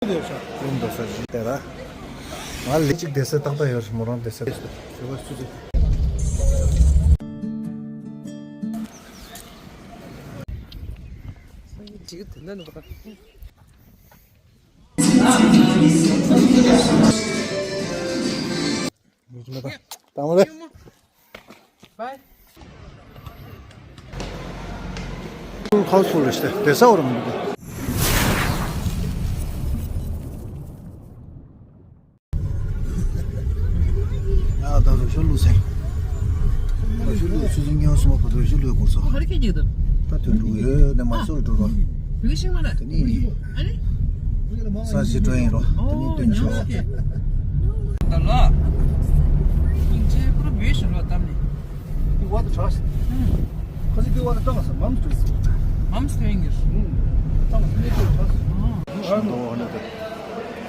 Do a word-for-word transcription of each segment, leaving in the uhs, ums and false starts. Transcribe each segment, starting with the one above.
རུམ་འགྲོ་ས་ཞིག་དེ་ར། ང་ལས་གཅིག་བསྡད་ས་ཏག་ཏག་ཡོད་རེད། མོ་རང་བསྡད་ས་དེ་སུ་ཅིག་འགྲིག་དེ་འདྲ་འདུག་ག་ད་མ་རེད། Bye. Houseful རེད་ཤག་དེ་ས་འོར་མི་འདུག་ཡ་ད་རུ་ཤོ་ལུ་སེ། རུ་ཤོ་ལུ་སུ་ཟིན་ཉོ་སོ་བ་རུ་ཤོ་ལུ་གོ་སོ། ཧར་ཁེ་ཅིག་འདུག་ད་དུས་འགྲོ་ཡོད་ནས་མ་སོར་འགྲོ་རོགས། བི་ཤིང་མ་ན། དེ་ནི། ཨ་ནི། ས་གཞི་འགྲོ་ཡིན་རོ། དེ་ནི་སྟོན་ཆོག་ད་ལ། ཡིན་ཅེ་པུ་ར་བི་ཤིང་ལོ་དམ་ནི། You want the trust? Because if you want the trust, mom's doing it. Mom's doing it. Mm. Trust. ཤིང་ཏོག་ཨ་ནི་དེ།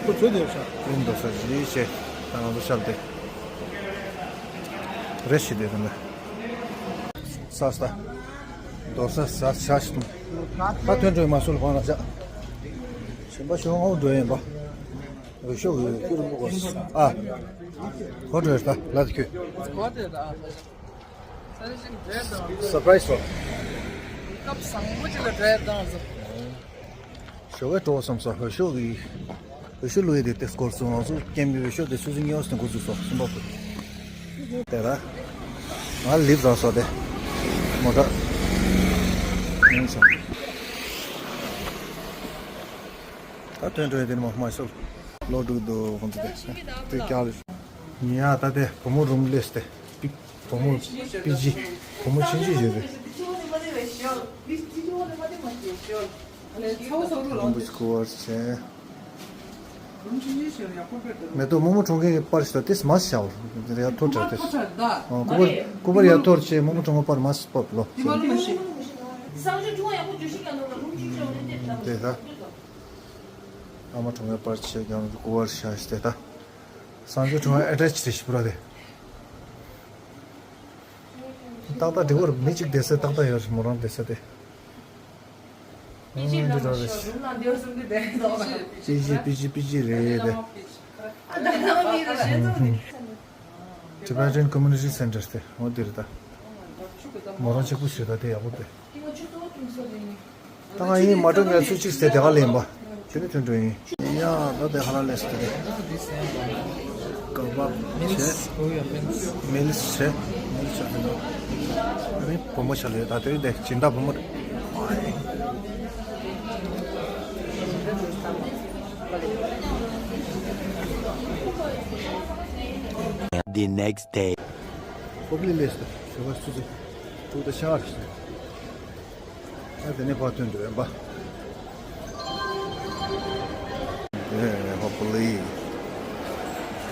ཁོ་ཚོས་དེ་ཤ། ཡིན་འདུག་ས་གཞི་ཤེ། ད་ང་ཚོ་ཤལ་དེ། རེ་ཞིག་དེ་དེ་ནི། ས་སྟ། རྡོ་ས་ས་ཤ་ཤ། ད་ཐོན་འགྲོ་མ་སུ་ལ་ཕང་ལ་ཤ། ཞིམ་པ་ཤོག་ངོ་འགྲོ་ཡིན་པ། འོས་ཤོག་ཡོད་ཀུ་རུ་མོ་གོ་ཨ། ཧོ་འགྲོ་ཡོད་ད་ལ་དུ་ཁྱོད། སར་པྲའི་སི་སོ། སྐབས་བཟང་པོ་ཅིག་ལ་འགྲོ་ཡ་བཏང་སོ། ཞོགས་ཀས་འགྲོ་བསམ་སོ་འོས་ཤོག་གི། འོས་ཤོག་བླུགས་ཡས་དེ་ཏེ་སྐོར་སོང་ང་ཚོ་ཀེམ་གྱི་འོས་ཤོག་དེ་ཆུ་ཚོད་ཉི་ཤུ་ཙམ་འགོ་ཚུགས་སོ་སུམ་པ་པོ། དེ་ར། ང་ལིབ་ར་སོ་དེ། མོ་ཊ། ཡིན་སོ། ད་ཐོན་འགྲོ་ཡས་དེ་ནི་མ་མ་ཤོར། ལོ་དྲུག་འདུག་ཁོང་ཚོ་དེ། དེ་ཀྱག་ལ། ཡ་ད་དེ་བུ་མོ་རུམ་ལེས་དེ། པི་བུ་མོ་པི་ཇི། བུ་མོ་ཆུང་ཆུང་ཞིག་རེད། རིན་པོ་ཆེ་སྐུ་པར་བྱས། མེ་ཏོག་རྨོ་མོ་གྲོངས་མཁན་གྱི་པར་ཞིག་དང་དེ་མ་ཤའོ། ཡ་ཐོར་བྱས་ཏེ། སྐུ་པར་སྐུ་པར་ཡ་ཐོར་བྱས་རྨོ་མོ་གྲོངས་པ་པར་མ་ཤི་པོབ་ལོ། དེ་ད། ཨ་མ་གྲོངས་པའི་པར་ཆེ་ཀྱང་སྐུ་པར་ཤ་ཞིག་དེ་ད། སངས་རྒྱས་ཁྲོམ་ཨེ་ཌ་རེ་སི་ཅིག་རེད་ཤི་པོ་ར་དེ། ཏག་ཏག་འདི་བར་མི་གཅིག་བསྡད་ས་ཏག་ཏག་ཡོད་རེད། མོ་རང་བསྡད་ས་དེ། པི་ཇི་འདི་འདྲ་རེད། རུམ་ནང་བསྡད་སོང་འདི་བསྡད་འདུག་པི་ཇི་པི་ཇི་པི་ཇི་རེད་དེ། ཨ་ད་ནང་མི་རེད་ཤེས་ཚོད་དེ། Tibetan Community Center དེ་འོ་འདི་རེད་ད། མོ་རང་གཅིག་པུ་ཞིག་ད་དེ་ཡག་པོ་དེ། ད་ང་ཡིན་མ་འགྲོ་ངས་སུ་གཅིག་ཟེར་དེ་ག་ལེན་པ། དེ་ནི་ཐོན་འགྲོ་ཡིན། ཡ་ད་དེ་ཧ་ལ་ལས་སུ་དེ་རེད། ཀ་བབ་བྱས། མིལ་བྱས། མིལ་བྱས་དེ་ནི་བུ་མོ་ཆ་ལས་ད་དེ་རིང་དེ་སྦྱིན་བདག་བུ་མོ་རེད། The next day. ཧོབ་ལི་ལས་སུ་དེ་བ་སུ་ཅིག་ཏུ་ད་ཤ་རེད། ཨ་དེ་ནས་ཕར་ཐོན་འགྲོ་ཡིན་པ། ཨེ་ཧོ་པུ་ལི།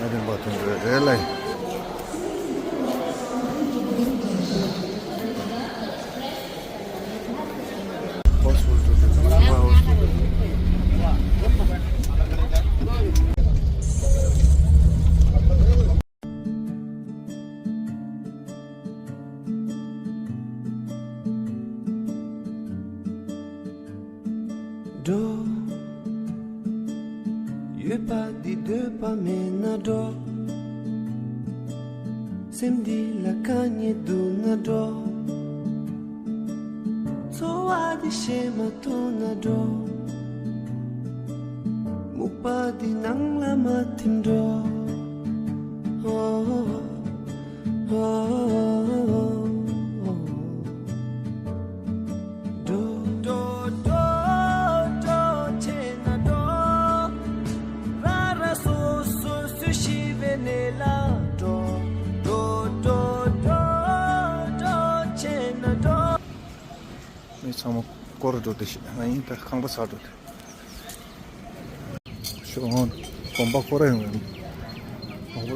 ཨ་དེ་ཕར་ཐོན་འགྲོ་རེད་ལེ། ཧོ་སི་པི་ཊལ་འགྲོ་དུས་ང་ཚོ་ཕར་ཧོ་སི་པི་ཊལ། འགྲོ། ཡོད་པ་འདི་འདོད་པ་མེད་ན་འགྲོ། སེམས་འདི་ལ་དཀའ་ངལ་འདུག་ན་འགྲོ། འཚོ་བ་འདི་ཤེས་མ་ཐུབ་ན་འགྲོ། སྨུག་པ་འདི་ནང་ལ་མ་ཐིམ་འགྲོ། འགྲོ། འགྲོ། འགྲོ། འགྲོ། བྱས་ན་འགྲོ། ར་ར་སོ་སོ་སུ་ཤི་བའི་གནས་ལ་འགྲོ། འགྲོ། འགྲོ། འགྲོ། འགྲོ། བྱས་ན་འགྲོ། མི་ཚང་མ་སྐོར་འགྲོ་དེ་ཤི་ང་ཡིན་ད་ཁང་པ་ཚར་འགྲོ་དེ། ཤོག་ཧོན་གོམ་པ་ཁོ་ར་ཡོང་ཡོང་། ཨོ་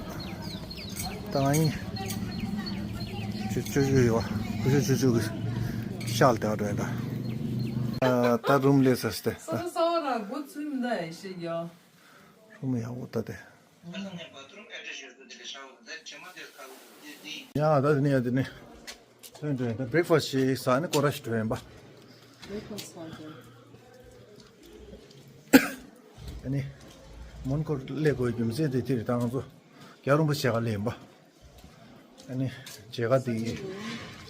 ད་ང་ཡིན། ཅུ་ཅུ་ཅུ་ཡོད་བ། ཀུ་ཤུ་ཅུ་ཅུ་གི་ཤག་དེ་འགྲོ་ཡིན་ད། ད་རུམ་ལས་ས་སྟེ། སོ་སོ་ར་འགོ་ཚུགས་མི་འདའ་ཡ་ཤེས་ཡ། རུམ་ཡག་པོ་ད་དེ། ཡ་ད་དེ་ནི་ཡ་དེ་ནི། ཐོན་འགྲོ་ཡིན་ད། བྷི་རེག་ཕ་སི་ཅིག་ཟ་ནི་སྐོར་ར་ཞིག་འགྲོ་ཡིན་པ། བྷི་རེག་ཕ་སི་ཟ་འགྲོ། ཨ་ནི་མོན་གྷོར་སླེབས་དགོས་རྒྱུ་མཚན་དེ་དེ་རེད། ད་ང་ཚོ་རྒྱལ་བ་རིན་པོ་ཆེ་ག་སླེབས་ཡིན་པ། ཨ་ནི་མཇལ་ཁ་དེ་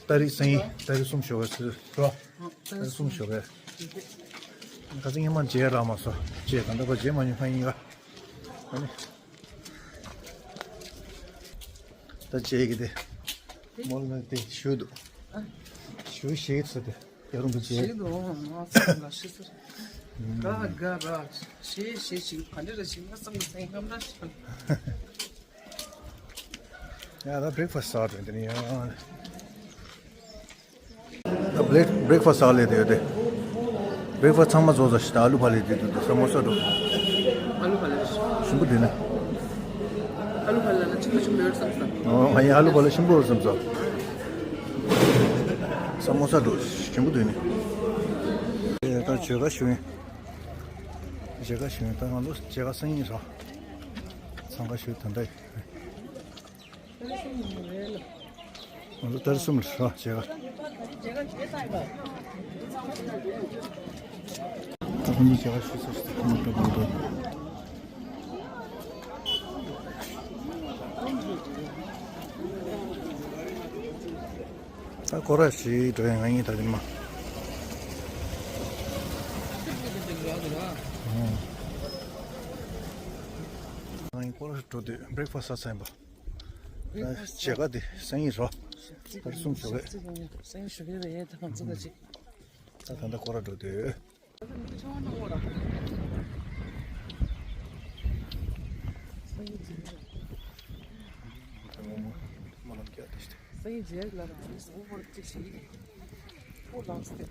ཏ་རིག་སང་ཉིན་ཏ་རིག་གསུམ་ཞོགས་པའི་ཚེ་རོ། ཏ་རིག་གསུམ་ཞོགས་པའི། ཁ་སང་སྔོན་མ་མཇལ་རག་མ་སོང་། བྱས་ད་ལྟ་བར་མཇལ་མ་མྱོང་ཁ་ཡིན་ག། ཨ་ནི་ད་མཇལ་གི་དེ་མོལ་ན་དེ་ཞུ་འདུག་ཞུ་ཞེས་ཚོ་དེ་ཡ་རུང་དུ་མཇལ། ཞེས་འདུག་ང་ཚོ་ལ་ཤི་སོ། ག་ག་ར་ཞེས་ཞེས་ཞིག་ག་འདྲ་ར་ཞིག་ང་སང་གི་སེང་ངམ་ར་ཞིག་ཡ་ད་བྷི་རེག་ཕ་སི་ཟ་དྲན་དེ་ནི་ཡ། ད་བྷི་རེག་བྷི་རེག་ཕ་སི་ཟ་ལས་དེ་ཡོད་དེ། བྷི་རེག་ཕ་སི་ཚང་མ་རྫོགས་ཚར་ཤག་ད་ཨ་ལུ་ཕ་ལས་དེ་དུ་དུ་ས་མོ་ས་འགྲོ། ཨ་ལུ་ཕ་ལས་ཞིམ་པོ་དེ་ནི། ཨ་ལུ་ཕ་ལས་ལ་ཆིག་ཆིག་ཡོད་བསམ་ས། ཨོ་ང་ཡང་ཨ་ལུ་ཕ་ལས་ཞིམ་པོ་ཡོད་བསམ་ས། ས་མོ་ས་འགྲོ་ཞིམ་པོ་དེ་ནི། ཨེ་ད་བྱེད་ག་ཞུ་ཡིན། བྱེད་ག་ཞུ་ཡིན། ད་ང་ཚོ་བྱེད་ག་སང་ཉིན་ར། འཚང་ཁ་ཞུ་ད་ལྟ་ཡིན། ང་ཚོ་ཏ་རིག་གསུམ་ལ་ར་བྱེད་ག། ད་ཁོང་ཚོ་བྱེད་ག་ཞུ་ས་ཞིག་ཁོང་ཚོ་ད་ད་སྐོར་ར་ཞིག་འགྲོ་ཡ་ང་གཉིས་ད་དེ་མ། ང་གཉིས་སྐོར་ར་འགྲོ་དུས་བྷི་རེག་ཕ་སི་ཟ་ཚར་ཡིན་པ། བྱེད་ག་དེ་སང་ཉིན་རོ། ད་གསུམ་ཞོགས་པས། སང་ཉིན་ཞོགས་པས་ད་ང་ཚོ་ད་ཅིག་ད་ད་ལྟ་སྐོར་ར་འགྲོ་དུས། སང་ཉིན་རྗེས་ལ་རང་རེ་སོ་བོར་ཅིག་ཞིག་སྤུ་ལངས་ཏེ།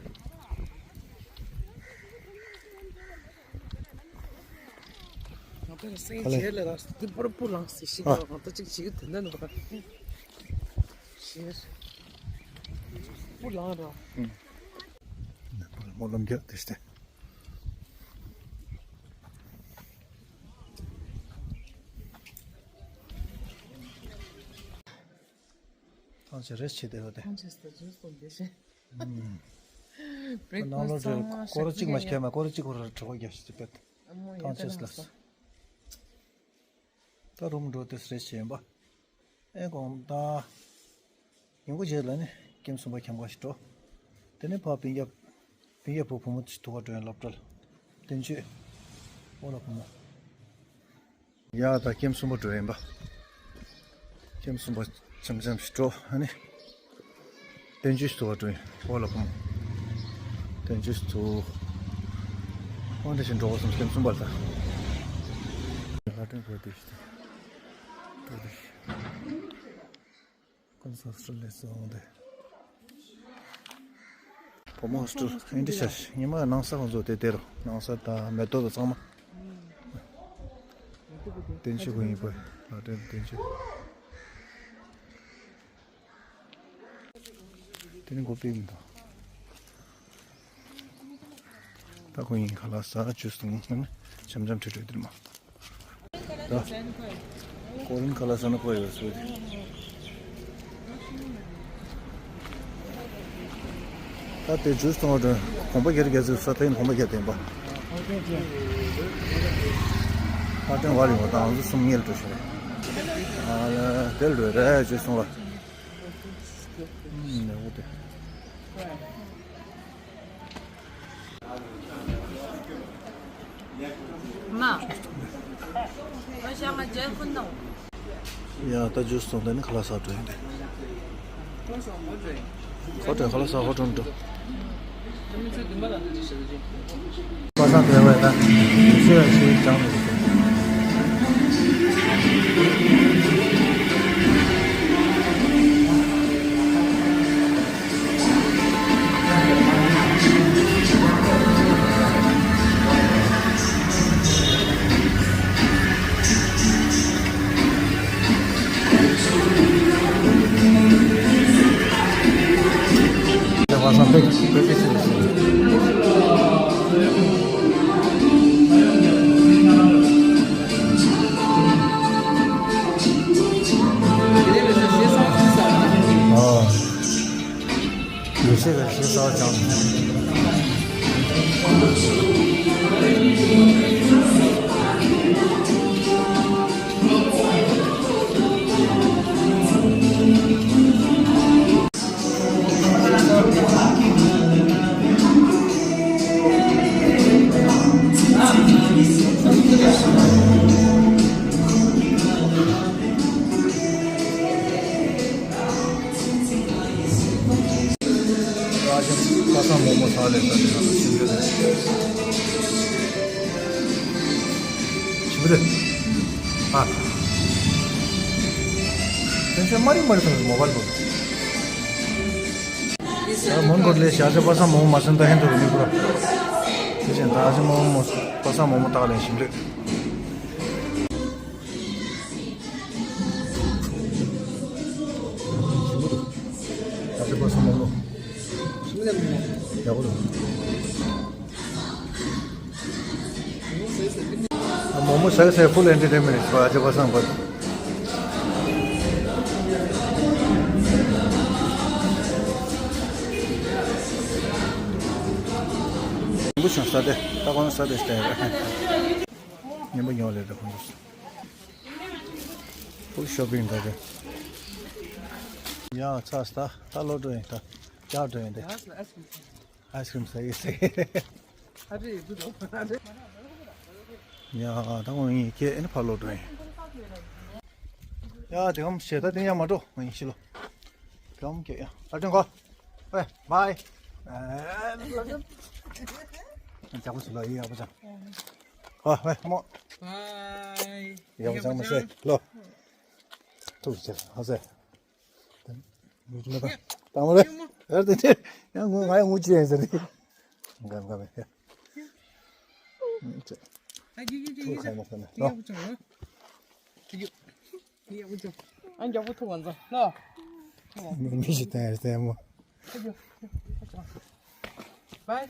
ང་ད་སང་ཉིན་རྗེས་ལ་རང་སྤུ་སྤུ་ལངས་ཏེ་ཞིག་ང་ད་ཅིག་ཞིག་དེ་འདྲ་ནོ་ཞེས་སྤུ་ལངས་ར། སྨོན་ལམ་རྒྱག་དེ་སྟེ། ཐང་ཆད་རེས་བྱེད་བསྡད་པ་དེ། ཐང་ཆད་སྟེ་ཇུས་སྟོན་བསྡད་བྱས། ཨུམ། བྷི་རེག་ཕ་སི་ནང་ལོགས་ཚང་མ་སྐོར་གཅིག་མ་ཤེས་མ་སྐོར་གཅིག་སྐོར་ར་གྲོད་ཁོག་རྒྱག་ཤི་དེ་པད། ཐང་ཆད་ལ། ད་རུམ་འགྲོ་དེ་རེས་བྱེད་ཡིན་པ། ཨེ་དགོངས་དག་ཉིན་གུང་རྗེས་ལ་ནི་ཀེམ་གསུམ་པ་འཁྱམ་ག་ཞིག་འགྲོ། དེ་ནས་ཕར་སྤུན་ཀྱག་སྤུན་ཀྱག་བུ་བུ་མོ་ཞིག་ཐུག་ག་འགྲོ་ཡིན་སློབ་གྲྭ་ལ། བསྟན་ཆོས། ཨོ་ལ་བུ་མོ། ཡ་ད་ཀེམ་གསུམ་པ་འགྲོ་ཡིན་པ། ཀེམ་གསུམ་པ་འཆམ་འཆམ་ཞིག་འགྲོ་ཨ་ནི། བསྟན་ཆོས་ཞིག་ཐུག་ག་འགྲོ་ཡིན་ཨོ་ལ་བུ་མོ། བསྟན་ཆོས་ཞིག་ཐུག་ཨོ་འདྲ་ཞིག་འགྲོ་ག་སོང་ཀེམ་གསུམ་པ་ལ་ད། ལྷ་སྒྲོན་བོད་དུ་ཞིག་ད། ཀུན་གསལ་སྤྲུལ་ལས་སོང་སྟེ། བུ་མོ་ཧོ་སི་ཊེལ་ཨེ་འདྲ་ཤ་ཉི་མ་ནང་ས་ཁོང་ཚོ་དེ་དེར་ནང་ས་དང་མེ་ཏོག་དང་ཚང་མ། བསྟན་ཆོས་ཁོ་ཡིན་པ་ལ་དྲན་བསྟན་ཆོས། དེ་ནི་མགོ་པིག་མི་འདུག་ད་ཁོ་ཡིན་ཁ་ལག་ཟ་ཇུས་དང་ནི་འཆམ་འཆམ་ཁྲིད་ཁྲིད་དེར་མ། ད་ཀོ་རིན་ཁ་ལག་ཟ་ན་ཁོ་ཡོད་ཟེར། ད་དེ་ཇུས་གཏོང་བ་དང་གོམ་པ་བརྒྱ་རེ་བརྒྱ་ཟེར་ས་དེ་ཡིན་གོམ་པ་བརྒྱ་ལྡན་པ། ཨ་ཏན་བ་ལི་བ་དང་ང་ཚོ་གསུམ་ཉལ་འགྲོ་ཤེས་རེད། ཨ་ལ་དེར་འགྲོ་རེད་ཇུས་གཏོང་བ། ཨུམ་ནས་འོ་དེ། མ། ང་ཞག་ང་རྒྱལ་ཁུན་དང་། ཡ་ད་ཇུས་སོང་དེ་ནི་ཁ་ལག་ཟ་འགྲོ་ཡིན་ཏེ། ཧོ་ཏེལ་ཁ་ལག་ཟ་ཧོ་ཏེལ་འགྲོ། པ་སངས་དེ་བས་ད་ཤེས་བ་ཤེས་ཀྱང་མི་འདུག་ཡེ་ཤེས་ཀྱི་ཞེ་ས་བ་ཅང་། ཨ། ཏེན་ཤན་མ་རི་མ་རི་སོང་མོ་བལ་པོ། ད་མོན་གྷོ་ལས་ཤ་ཅ་པ་སངས་མོ་མོ་མ་སེམས་ད་ཧན་ཐོར་མི་པུ་ར། དེ་བཞིན་ད་ཨ་ཅ་མོ་མོ་པ་སངས་མོ་མོ་ཏག་ལེན་ཞིམ་རེད། ཞིམ་པོ་འདུག་ཤ་ཅ་པ་སངས་མོ་མོ། ཞིམ་ལེ་མོ། ཡག་པོ་འདུག་མོ་མོ་ཟ་ཟ་ཕུལ་ཨེན་ཊར་ཊེན་མེན་ཊི་ཨ་ཅ་པ་སངས་པ། ཉིན་པོ་བྱུང་ས་དེ་ད་ཁོང་ས་དེ་ཤ་ཉིན་པོ་ཉོ་ལེ་དེ་ཁོང་ཚོ། ཕུལ་ཤོ་པིང་ད་དེ། ཡ་ཚ་ས་ད་ལོ་འགྲོ་ཡིན་ད་ཅག་འགྲོ་ཡིན་དེ། ཨའི་སི་ཀྲིམ་ཟ་ཡི་ཟ་ཡི། ཨ་རེ་ཡི་དུ་དོ། ཡ་ད་ངོ་ཡིན་ཁྱེད་ཨེ་ནི་ཕར་ལོག་འགྲོ་ཡིན། ཡ་དེ་གམ་ཞེ་ད་དེ་ཡ་མ་འགྲོ་ཡིན་ཤི་ལོ། གམ་ཁྱེད་ཡ་ཨ་ཏྲེ་གོ། ཝེ་བའི། ཨ་ཅག་པོ་ཞིག་ལོ་ཡི་ཡག་པོ་ཅང་། ཨ་ཝེ་མོ། བའི། ཡག་པོ་ཅང་མ་ཟེ་ལོ། ཐུགས་རྗེ་ཆེ་ཧ་ཟེ། མི་ཅི་མ་ད། ད་མ་རེད། ཡར་དེ་དེ། ཡང་ངོ་ང་ཡང་ངུ་ཅི་ཡིན་ཟེར་ཏེ། འགའ་འགའ་མེད། ཨ་ཡུ་ཡུ་ཡུ་ཡུ། ཐུགས་ཁ་མ་ཁ་ན་ལོ། ཡུ་ཡུ་ཡུ། ཨ་མགྱོགས་པོ་ཐུག་ང་ཚོ་ལོ། མི་མི་ཞིག་བསྟན་ཡར་བསྟན་མོ། བའི།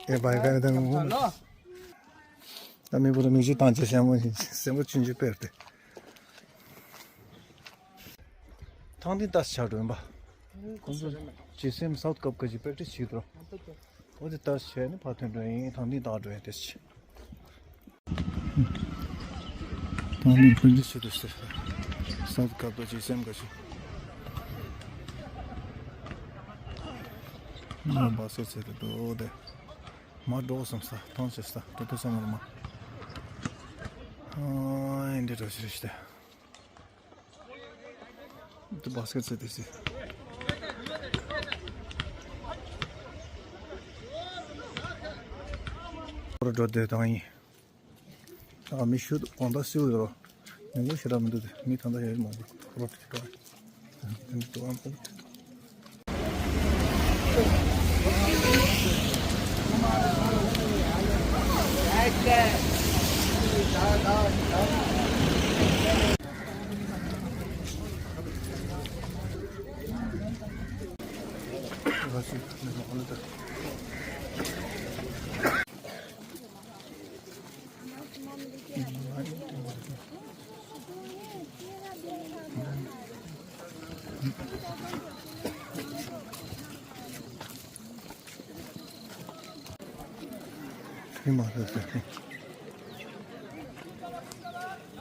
ཨེ་བའི་བའི་བའི་ལོ། ད་མི་བུ་ར་མི་ཞིག་བཏང་ཆེ་སེམས་མོ་སེམས་པོ་ཆུང་ཆུང་དཔེར་ཏེ། ཐང་ཏིང་ཏཱ་ཆ་འགྲོ་ཡིན་པ། ཁོང་ཚོ་ཇི་སེམ་སའུཐ་ཀབ་ཀ་ཅི་པེ་ཏི་ཞིག་འགྲོ། འོ་དེ་ཏཱ་ཆ་ནི་ཕ་ཐོན་འགྲོ་ཡིན་ཐང་ཏིང་ཏཱ་འགྲོ་ཡིན་ཏེ་ཆི། ཐང་ཏིང་པེ་ཏི་ཞིག་འགྲོ་ཟེར། སའུཐ་ཀབ་ཀ་ཇི་སེམ་ཀ་ཅི། ང་བ་སེ་ཚེ་དེ་འགྲོ་དེ། མ་འགྲོ་བསམ་ས་ཐང་ཆེ་ས་འགྲོ་དུ་བསམ་མ་རེད་མ། ཨ་ཨིན་དེ་འགྲོ་ཞིག་རེད་ཤི་དེ། འདི་བ་སེ་ཚེ་དེ་སི། འགྲོ་དེ་དང་ཡིན། ཨ་མི་ཤུད་གོང་ད་སིའུ་ཡོད་རོ། ཉུང་ཉུང་ཞེ་དྲག་མི་འདུག་དེ་མི་ད་ལྟ་ཡོད་མང་པོ་རོ་དེ་ཤི་དྲག་ཡིན། དེ་འདི་དུ་ཨམ་པོ། ཧི་མ་ལ་ཡ་ཟེར་ནས།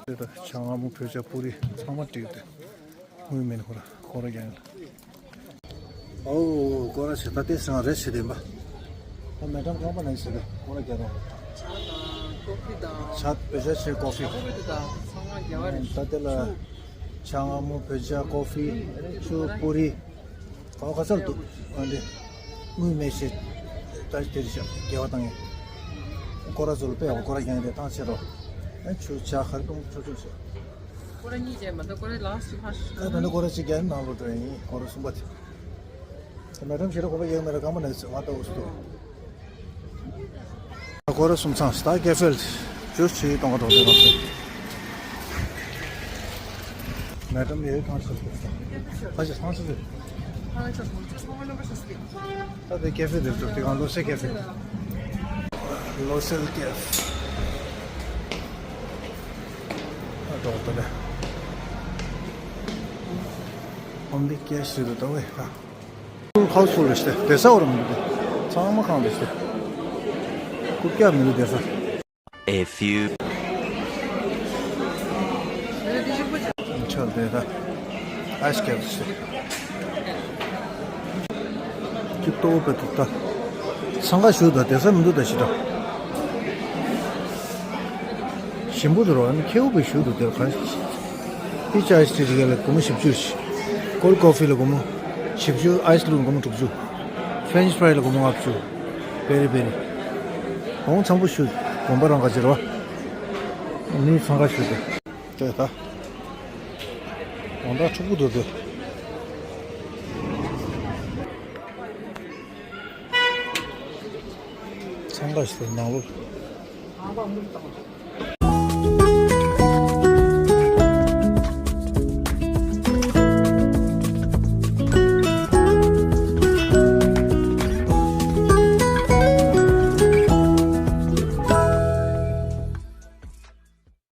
དེ་ད་ཆང་ཨ་མོ་བོད་ཇ་པུ་རི་ཚང་མ་བྲིས་ཏེ། དངུལ་མེད་ན་ཁོ་ར་ཁོ་ར་རྒྱག་ཡིན་ལ། ཨོ་ཀོ་ར་ཞེ་ད་ཏེ་སང་རེ་ཞེ་དེ་འབའ། ད་མེ་ཏམ་ཁང་པ་ནང་ཞེ་དེ་ཀོ་ར་རྒྱག་རོགས། ཆ་དང་ཀོ་ཕི་དང་། ཆ་བོད་ཇ་ཆེ་ཀོ་ཕི། ཀོ་ཕི་དང་ཚང་མ་རྒྱག་རེད། ད་དེ་ལ་ཆང་ཨ་མོ་བོད་ཇ་ཀོ་ཕི་ཆུ་པུ་རི། ག་བ་ག་ཚར་འདུག་ཨ་འདི། དངུལ་མེད་ཞེ། ད་དེ་རེ་ཞག་དགེ་བ་བཏང་ཡིན། ཀོ་ར་ཚོ་ལ་དཔེ་ཡག་ཀོ་ར་རྒྱག་ཡིན་དེ་བཏང་ཆེ་རོགས། ཨ་ཆུ་ཇ་ཁ་རི་ཀོང་ཆུ་ཆུ་ཞེ། ཀོ་ར་གཉིས་ཅན་མ་གཏོགས་ཀོ་ར་ལགས་ཅིག་ཕར་ཞིག་ད་ད་ནི་ཀོ་ར་གཅིག་རྒྱག་ནང་ལོ་འགྲོ་ཡིན་ཀོ་ར་གསུམ་པ་དེ། ད་མེ་ཏམ་ཞེ་ར་ཁོ་པ་ཡག་མེ་ར་གང་པ་ནས་ཟེར་བ་ད་འུ་སུ་དུ། ཀོ་ར་གསུམ་ཚང་སྟ་ཀེ་ཧྥེ་ཇུས་ཆུ་ཡི་གཏོང་ག་འགྲོ་དེ་རོགས་ཟེར། མེ་ཏམ་ཡོད་ཐང་ཆུ་ཟེར། ཕ་ཞིག་ཐང་ཆུ་ཟེར། ད་དེ་ཀེ་ཧྥེ་དེ་ཚོ་དེ་གང་ལོ་སེ་ཀེ་ཧྥེ། ལོ་སེལ་ཀེ་ཧྥེ། ཨ་ཏོ་ཏོ་ལེ། ཨོམ་དེ་ཀེ་ཧྥེ་རེད་ད་ཝེ་ཧ། ཧའུ་སི་ཕུལ་རེད་ཤི་དེ་ས་འོར་མི་འདུག་ཚང་མ་ཁང་རེད་ཤི། རྐུབ་བཀྱག་མི་འདུག་དེ་ས། A few. ཆལ་དེ་ད། ཨའི་སི་ཀེབ་སི། ཀི་ཏོ་པེ་ཏུ་ད། སང་ག་ཞུ་ད་དེ་ས་མི་འདུག་ད་ཤི་ད། ཞིམ་པོ་དུ་རོ་ཨ་ནི་ཁེའུ་པེ་ཞུ་དུ་དེར་ག། ཧི་ཅི་ཨའི་སི་ཊི་དེ་ག་ལ་སྒོར་མོ་བཞི་བཅུ་ཞིག་ཀོལ་ཀོ་ཕི་ལ་སྒོར་མོ་བཞི་བཅུ་ཨའི་སི་ལུག་སྒོར་མོ་དྲུག་ཅུ། ཕེ་རེན་ཆི་ཕ་རའི་ལ་སྒོར་མོ་ལྔ་བཅུ། པེ་རི་པེ་རི། འོང་ཚང་པོ་ཞུ་དགོན་པ་རང་ག་ཅི་རོ། ནི་འཚང་ཁ་ཤོར་ཏེ། དེ་ད། དོན་དག་འཁྲུག་པོ་འདུག་སྟེ། འཚང་ཁ་ཤོར་ནང་ལོགས།